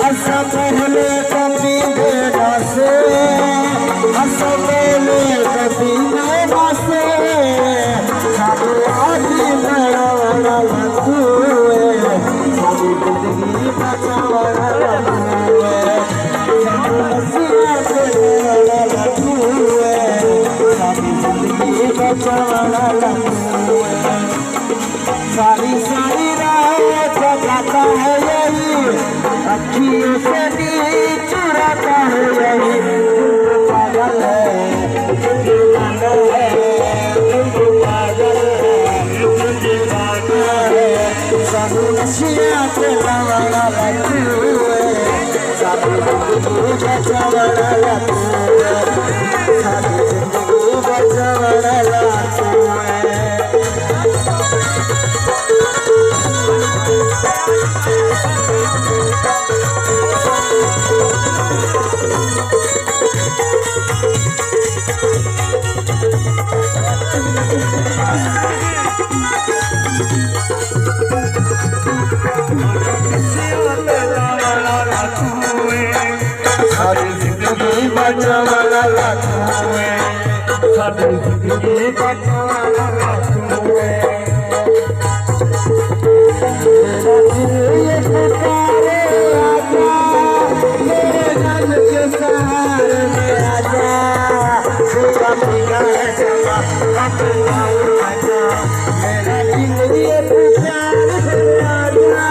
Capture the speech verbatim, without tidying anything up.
اساں پہلے کبھی دے ناسے، اساں پہلے کبھی دے ناسے، سانوں آدھی بناوݨ آلا توں اے، ساݙی زندگی بچاوݨ آلا توں اے، سانوں نصیحت ݙیوݨ آلا توں اے، ساݙی زندگی بچاوݨ آلا توں اے۔ ساری ساری رات جگاتا ہے یہی، اکھیوں سے نیند چراتا ہے یہی۔ دل تو پاگل ہے، دل دیوانہ ہے، دل تو پاگل ہے، دل دیوانہ ہے۔ سانوں نشیاں تے لاوݨ آلا توں اے، ساݙی زندگی بچاوݨ آلا توں اے، ساݙی زندگی بچاوݨ آلا توں اے۔ ساݙی زندگی بچاوݨ آلا توں اے، ساݙی زندگی بچاوݨ آلا توں اے۔ میرا دل یہ پکارے، آجا، میرے غم کے سہارے میں آجا، میرا بھیگا ہے گلا، اپنا اٹھا جا، میرا دل یہ پکارے، آجا۔